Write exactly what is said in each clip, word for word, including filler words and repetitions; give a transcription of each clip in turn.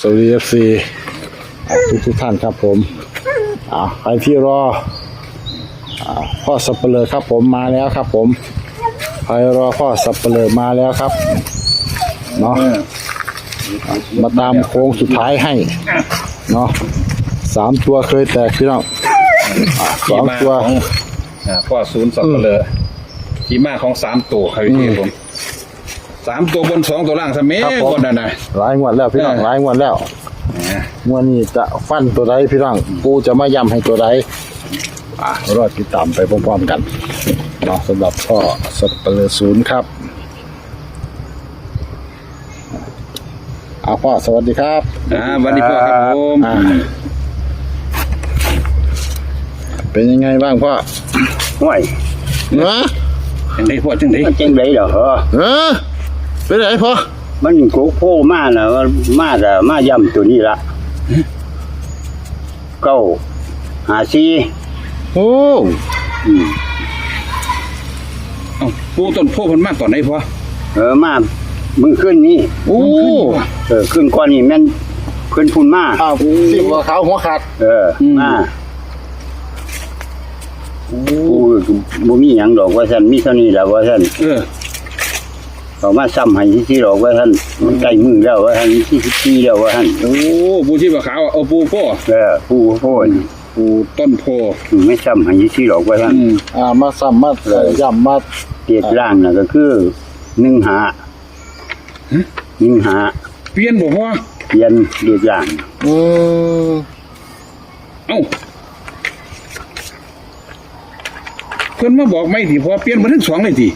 สวัสดี เอฟซี ทุกทุกๆท่านครับผม อ่า ใครที่รอ อ่า พ่อสัปเหร่อครับผม มาแล้วครับผม ใครรอพ่อสัปเหร่อมาแล้วครับ เนาะ มาตามโค้งสุดท้ายให้ เนาะ สามตัวเคยแตกพี่น้อง อ่า สองตัว ที่มาของ อ่า พ่อศูนย์สัปเหร่อ ที่มาของสามตัวครับพี่ อืม ผม สามตัวบน สองตัวล่างซะแม่ ครับผม งวดนั้นน่ะ หลายงวดแล้วพี่น้อง เออ หลายงวดแล้ว นะ งวดนี้จะฟันตัวใดพี่น้อง ปู่จะมาย้ำให้ตัวใด อ่ะ รอติดตามไปพร้อมๆกัน เนาะ สำหรับพ่อสัปเหร่อศูนย์ครับ อ่ะ พ่อ สวัสดีครับ อ่า สวัสดีพ่อครับผม อ่า เป็นยังไงบ้างพ่อ ห้วย นะ จังได๋พ่อ จังได๋ มันจังได๋เหรอ เออ เป็นไงพ่อ มันโกโพมาน่ะ มาก็มาย้ำตัวนี้ละ เก้าห้าสี่ โอ้ อืม เอ้า ปู่ต้นโพธิ์เพิ่นมาตอนไหนพ่อ เออ มามื้อคืนนี้ โอ้ เออ คืนก่อนนี่แม่นเพิ่นพุ่นมา อ้าว สิหัวขาวหัวขาด เออ อืม มา โอ้ ปู่บ่มีหยังดอกว่าซั่น มีเท่านี้ล่ะว่าซั่น เออ เขามาซ้ำให้ซื่อๆดอกว่าซั่น มันใกล้มื้อแล้วว่าซั่น วันที่สิบสี่แล้วว่าซั่น โอ้ ปู่ชีพขาว เอาปู่โพธิ์ เออ ปู่โพธิ์ ปู่ต้นโพธิ์ อืม ไม่ซ้ำให้ซื่อๆดอกว่าซั่น อืม อ่า มาซ้ำมา เออ ย้ำมา เลขล่างน่ะก็คือ หนึ่งห้า ฮะ หนึ่งห้า เปลี่ยนบ่พ่อ เปลี่ยนเลขล่าง อืม เอ้า เพิ่นมาบอกใหม่ติพ่อ เปลี่ยนเบิดทั้งสองเลยติ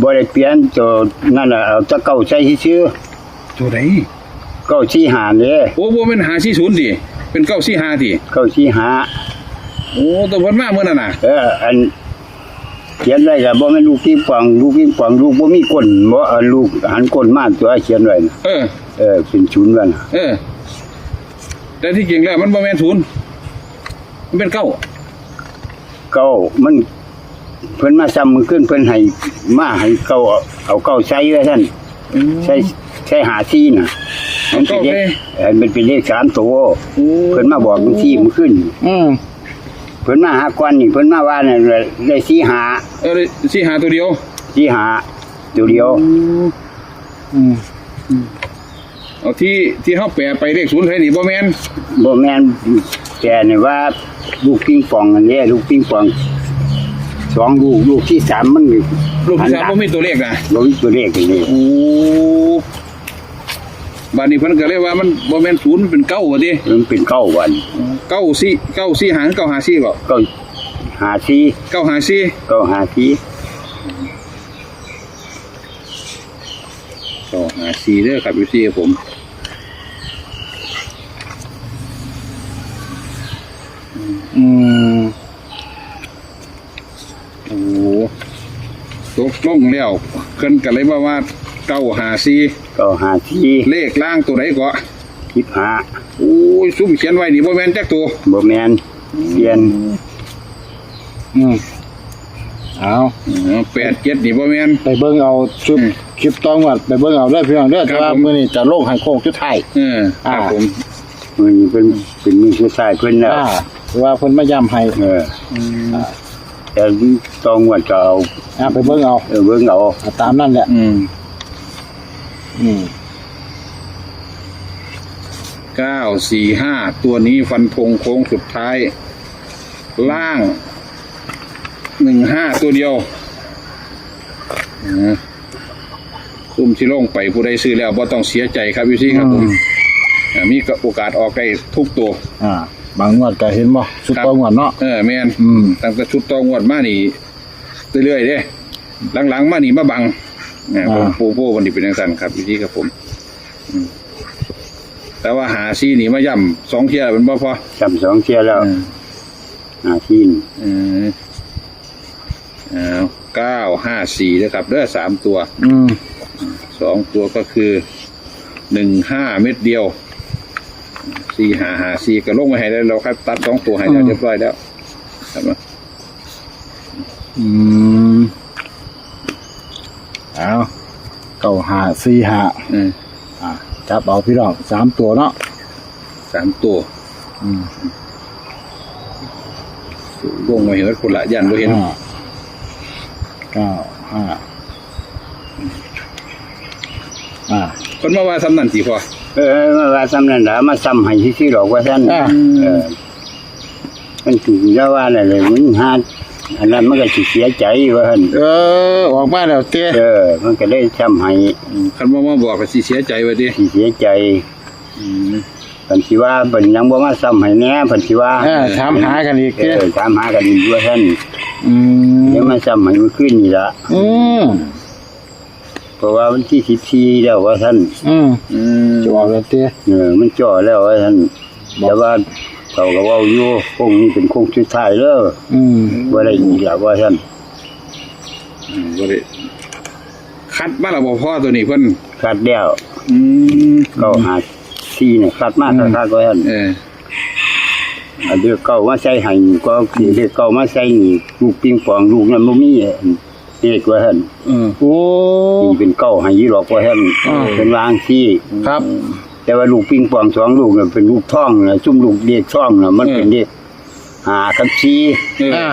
บ่ได้เปลี่ยน ตัวนั่นน่ะ เอาแต่เก้าใส่ซื่อๆ ตัวใด เก้าสี่ห้าเด้ โอ้ บ่แม่นห้าสี่ศูนย์ติ เป็นเก้าสี่ห้าติ เก้าสี่ห้า โอ้ แต่เพิ่นมามื้อนั้นน่ะ เออ อัน เขียนไว้ก็บ่แม่นลูกปิงปอง ลูกปิงปอง ลูกบ่มีก้น บ่ เอ่อ ลูกหันก้นมาตัวเขียนไว้น่ะ เออ เออ เป็นศูนย์ไว้น่ะ เออ แต่ที่จริงแล้วมันบ่แม่นศูนย์ มันเป็นเก้า เก้า มัน เพิ่นมาซ้ำมื้อคืน เพิ่นให้ มาให้เก้า เอาเก้าใส่ว่าซั่น อืม ใส่ ใส่ห้าสี่น่ะ เอาเก้า มันเป็นเลข ใส่ เอ่อ มันเป็นเลขสามตัว โอ้ เพิ่นมาบอกมื้อที่มื้อคืน อืม เพิ่นมาหาก่อนนี่ เพิ่นมาว่านั่นแหละ ได้สี่ห้า เออ ได้สี่ห้าตัวเดียว สี่ห้า ตัวเดียว อืม อืม อืม เอาที่ ที่เฮาแปลไปเลขศูนย์ไทยนี่บ่แม่น บ่แม่น แปลนี่ว่าลูกปิงปองอันนี้ ลูกปิงปอง สองลูก ลูกที่สามมัน ลูกที่สาม หันหลัง บ่มีตัวเลขนะ บ่มีตัวเลขอันนี้ โอ้ บาดนี้เพิ่นก็เลยว่ามันบ่แม่นศูนย์ มันเป็นเก้าว่าติ มันเป็นเก้าวัน เก้าสี่ เก้าสี่ห้า เก้าห้าสี่บ่ เก้าห้าสี่ เก้าห้าสี่ เก้าห้าสี่ เก้าห้าสี่ เด้อครับ เอฟซี ครับผม อืม โอ้ ตกลงแล้ว เพิ่นก็เลยว่า ว่า เก้าห้าสี่ เก้าห้าสี่ เลขล่างตัวใดก็ สิบห้า โอ้ย ซุ่มเขียนไว้นี่บ่แม่นจักตัว บ่แม่น เปลี่ยน อืม เอา อ๋อ แปดเจ็ด นี่บ่แม่น ไปเบิ่งเอาชุด อืม คลิปต่องวด ไปเบิ่งเอาเด้อพี่น้องเด้อ ครับ แต่ว่า ผม มื้อนี้จะลงให้โค้งสุดท้าย เออ ครับ อ่า ผม มื้อนี้เป็น เป็นมื้อสุดท้ายเพิ่นแล้ว อ่า ว่าเพิ่นมาย้ำให้ เออ อืม อ่า แต่ต่องวดก็เอา อ่า ไปเบิ่งเอา เออ เบิ่งเอา อ่า ตามนั่นแหละ อืม อืม เก้าสี่ห้า ตัวนี้ฟันธงโค้งสุดท้าย ล่าง หนึ่งห้า ตัวเดียว อ่า ซุ่มสิลงไป ผู้ใดซื้อแล้วบ่ต้องเสียใจครับ เอฟซี ครับผม อืม อ่า มีโอกาสออกได้ทุกตัว อ่า บางงวดก็เห็นบ่ ชุด ครับ ต่องวดเนาะ เออ แม่น อืม ตั้งแต่ชุดต่องวดมานี่ เรื่อยๆเด้ หลังๆมานี่มาบัง อ่า อ่า ผม โปโป้วันนี้เป็นจังซั่นครับ เอฟซี ครับผม อืม แต่ว่าห้าสี่นี่มาย้ำสองเทื่อแม่นบ่พ่อ ย้ำสองเทื่อแล้ว อืม ห้าสี่ อืม อ้าว เก้าห้าสี่ นะครับ เด้อ สามตัว อืม สองตัวก็คือ หนึ่งห้า เม็ดเดียว สี่ห้าห้าสี่ ก็ลงไว้ให้แล้ว เราครับ ตัดสองตัวให้แล้ว อืม เรียบร้อยแล้ว ครับ อืม เอา เก้าห้าสี่ห้า อืม อ่า จับเอาพี่น้อง สามตัวเนาะ สามตัว อืม วงไว้เห็นคนละย่านบ่เห็น อ่า เก้า ห้า อ่า เพิ่นมาว่าซ้ำนั่นสิพ่อ เออ มาว่าซ้ำนั่นล่ะ มาซ้ำให้ซื่อๆดอกว่าซั่น อ่า เออ มันถึงจะว่าอะไรเลย มันหา อันนั้นมันก็สิเสียใจว่าหั่น เออ ออกมาแล้วเต้ เออ มันก็ได้ซ้ำให้ อืม คันว่ามาบอกก็สิเสียใจว่าติ สิเสียใจ อืม เพิ่นสิว่าเพิ่นยังบ่มาซ้ำให้แหน่ เพิ่นสิว่า เออ ถามหากันอีกเต้ เออ ถามหากันอีกว่าหั่น อืม เดี๋ยวมาซ้ำให้มื้อคืนนี่ล่ะ อืม เพราะว่าวันที่สิบสี่แล้วว่าซั่น อืม อืม จ่อแล้วเต้ เออ มันจ่อแล้วว่าซั่น บอก แต่ว่าเขาก็เว้าอยู่ โค้งนี้เป็นโค้งสุดท้ายเด้อ อืม บ่ได้อีกแล้วว่าซั่น อืม บ่ได้ คัดมาแล้วบ่พ่อตัวนี้เพิ่น คัดแล้ว อืม เก้าห้าสี่เนี่ย คัดมา อืม คักๆว่าซั่น เออ เอาเลขเก้ามาใส่ให้ ก็คือเลขเก้ามาใส่นี่ ลูกปิงปองลูกนั้นบ่มี เลขว่าหั่น เออ โอ้ ตีเป็นเก้าให้อยู่ดอกว่าหั่น อ่า เพิ่นว่าจั่งซี้ ครับ แต่ว่าลูกปิงปองสองลูกน่ะเป็นลูกทองน่ะ ซุมลูกเลขทองน่ะ มัน เออ เป็นเลขห้ากับสี่ เออ อ่า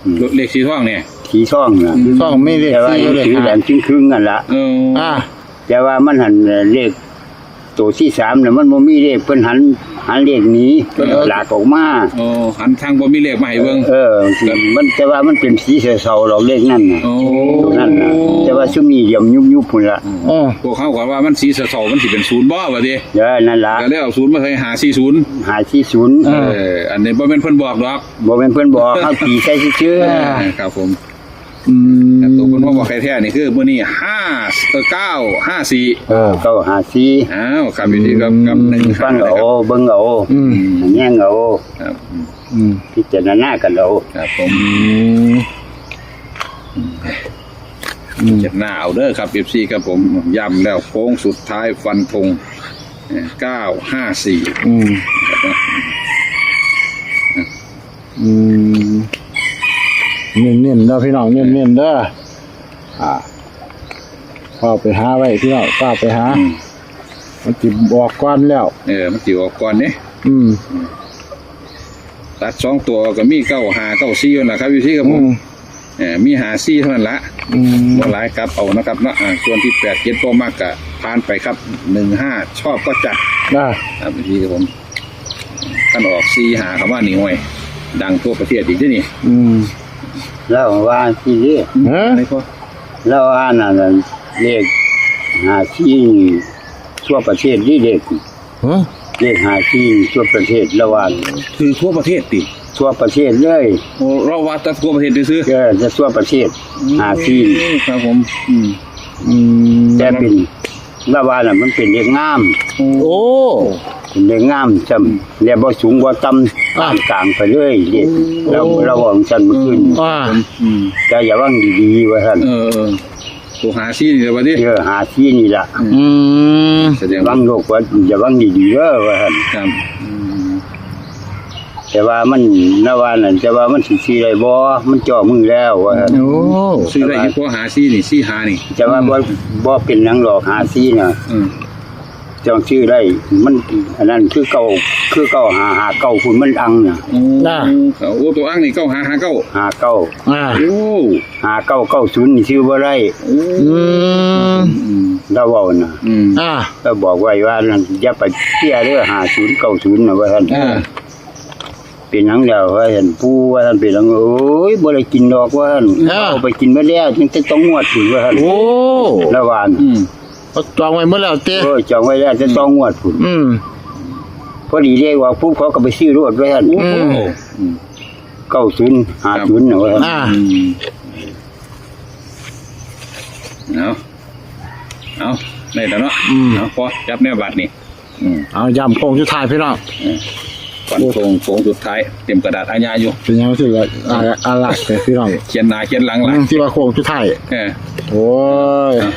อืม เลขสีทองเนี่ย สีทองน่ะ อืม ทองมีเลข แต่ว่า สี่อยู่เลย สีแดง ห้า ครึ่งๆนั่นล่ะ เออ อ่า แต่ว่ามันหั่นเลข ตัวที่สามน่ะมันบ่มีเลข เพิ่นหัน หันเลขหนี เออ หลากออกมา โอ้ หันทางบ่มีเลขมาให้เบิ่ง เออ มัน แต่ว่ามันเป็นสีเศร้าๆดอกเลขนั่นน่ะ โอ้ ตัวนั่นน่ะ แต่ว่าซุมนี้เหลี่ยมยุบๆพุ่นละ เออ พวกเขาก็ว่ามันสีเศร้าๆมันสิเป็นศูนย์บ่ว่าติ เออ นั่นล่ะ ก็เลยเอาศูนย์มาใส่ห้าสี่ศูนย์ ห้าสี่ศูนย์ เออ เออ อันนี้บ่แม่นเพิ่นบอกดอก บ่แม่นเพิ่นบอก เฮาตีใส่ซื่อๆ เออ ครับผม อืม แต่ตัวเพิ่นมาบอกแท้ๆนี่คือมื้อนี้ห้า เออ เก้าห้าสี่ เออ เก้าห้าสี่ อ้าว ครับ อยู่ที่ครับ ครับ หนึ่งห้า ฟังเอา นะครับ เบิ่งเอา อืม แยงเอา ครับ อืม พิจารณากันเอา ครับผม อืม อืม พิจารณาเอาเด้อครับ เอฟซี ครับผม ย้ำแล้วโค้งสุดท้ายฟันธง เอ่อ เก้าห้าสี่ อืม ครับ อืม เน้นๆเด้อพี่น้อง เน้นๆเด้อ อ่า เข้าไปหาไว้พี่น้อง เข้าไปหา อืม มันสิออกก่อนแล้ว เออ มันสิออกก่อนเด้ อืม ตัดสองตัวก็มีเก้าห้า เก้าสี่นั่นล่ะครับ เอฟซี ครับผม อืม เออ มีห้าสี่เท่านั้นละ อืม บ่หลาย กลับเอานะครับเนาะ อ่า ส่วนที่แปดเจ็ดบ่มักก็ผ่านไปครับ หนึ่งห้า ชอบก็จัด อ่า ครับ เอฟซี ครับผม คันออกสี่ห้าเข้ามานี่ ห้วย ดังทั่วประเทศอีกเด้อนี่ อืม ลาวว่าสิเด้ ฮะ อะไรพ่อ ลาวว่านั่นน่ะ เลขห้าสี่นี่ ทั่วประเทศนี่เลข ฮะ เลขห้าสี่นี่ทั่วประเทศ ลาวว่า คือทั่วประเทศติ ทั่วประเทศเลย โอ้ ลาวว่าแต่ทั่วประเทศซื่อๆ เออ แต่ทั่วประเทศ อืม ห้าสี่ ครับผม อืม อืม แต่เป็น ลาวว่าน่ะมันเป็นเลขงาม โอ้ เป็นเลขงามจ้ำ อืม และบ่สูงบ่ต่ำ อ่า ปานกลางไปเลย เลข โอ้ ลาว ลาวว่าจั่งซั่นเมื่อคืน อ่า อืม แต่อย่าหวังดีๆ ว่าซั่น เออ เออ ตัวห้าสี่นี่แหละวะติ เออ ห้าสี่นี่ล่ะ อืม แสดง ระวังโลกว่าอย่าหวังดีๆ เด้อ ว่าซั่น ครับ อืม แต่ว่ามัน ลาวว่านั่น แต่ว่ามันสิซื้อได้บ่ มันจ่อมือแล้ว ว่าซั่น โอ้ ซื้อได้อยู่พอห้าสี่นี่ สี่ห้านี่ แต่ว่าบ่ อืม บ่เป็นหยังดอก ห้าสี่น่ะ อืม ต้องซื้อได้ มัน อันนั้นคือเก้า คือเก้าห้า ห้าเก้า พุ่นมันอังน่ะ โอ้ อ่า โอ้ ตัวอังนี่ เก้าห้าห้าเก้า ห้าเก้า อ่า โอ้ ห้าเก้าเก้าศูนย์ นี่ซื้อบ่ได้ โอ้ อืม อืม ลาวเว้าน่ะ อืม อ่า ลาวบอกไว้ว่านั่น อย่าไปเชื่อเด้อ ห้าศูนย์เก้าศูนย์ น่ะ ว่าซั่น อ่า เป็นหยังแล้ว ว่าซั่น ปู่ ว่าซั่น เป็นหยัง โอ้ย บ่ได้กินดอก ว่าซั่น อ่า เอาไปกินเบิดแล้ว ตั้งแต่ต้องงวดพุ้น ว่าซั่น โอ้ ลาวว่าน่ะ อืม เขาจองไว้หมดแล้วเต้ เออ จองไว้แล้วแต่ต้องงวดพุ้น อืม พอดีเลขออกปุ๊บ เขาก็ไปซื้อโลด ว่าซั่น โอ้ อืม เก้าศูนย์ห้าศูนย์ น่ะว่า อ่า อืม เอา เอา ได้แล้วเนาะ อืม เอา พอจับแนวบัตรนี่ อืม เอา ย้ำโค้งสุดท้ายพี่น้อง เออ ฟันธงโค้งสุดท้าย เต็มกระดาษอาญาอยู่ เป็นยังไงสิล่ะ อ่า อ่าละแต่พี่น้อง เขียนหน้าเขียนหลังหลาย อืม ที่ว่าโค้งสุดท้าย เออ โอ้ย อ่ะ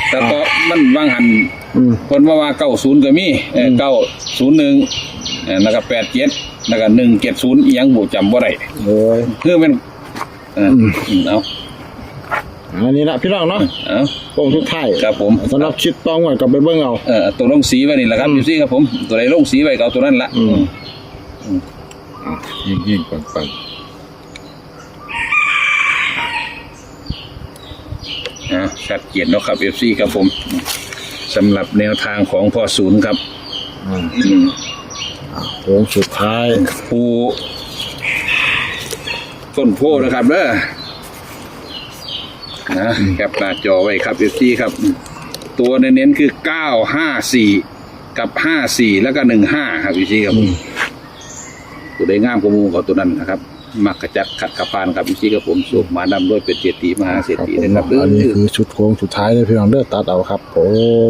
แต่ก็มันวางหัน อืม เพิ่นว่าว่า เก้าศูนย์ ก็มี เออ อืม เก้าศูนย์หนึ่ง เออ แล้วก็ แปดเจ็ด แล้วก็ หนึ่งเจ็ดศูนย์ อีหยังบ่จำบ่ได้ โอ้ย คือมัน เออ อืม อืม เอา เอ อันนี้ละพี่น้องเนาะ เอา โค้งสุดท้าย ครับผม สำหรับชิดต้องไว้ก็ไปเบิ่งเอา เออตัวลงสีไว้นี่แหละครับ อืม พี่ซี่ครับผม ตัวใดลงสีไว้ก็เอาตัวนั้นละ อืม อืม ยิ่งยิ่งปังปัง อ่าชัดเจนเนาะครับ เอฟซี ครับผมสำหรับแนวทางของพ่อศูนย์ครับ อ่า อืม โค้งสุดท้าย ผู้ต้นโพธิ์นะครับเด้อนะแคปหน้าจอไว้ครับ เอฟซี ครับ ตัวเน้นๆคือ เก้าห้าสี่ กับ ห้าสี่ แล้วก็ หนึ่งห้า ครับ เอฟซี ครับผมตัวใดงามกว่าหมู่ก็ตัวนั้นนะครับ มักกระจัดขัดกระพานครับ เอฟซี ครับผมสุขมานำด้วยเป็นเศรษฐีมหาเศรษฐีนะครับ อันนี้คือชุดโค้งสุดท้ายเลยพี่น้องเด้อตัดเอาครับผม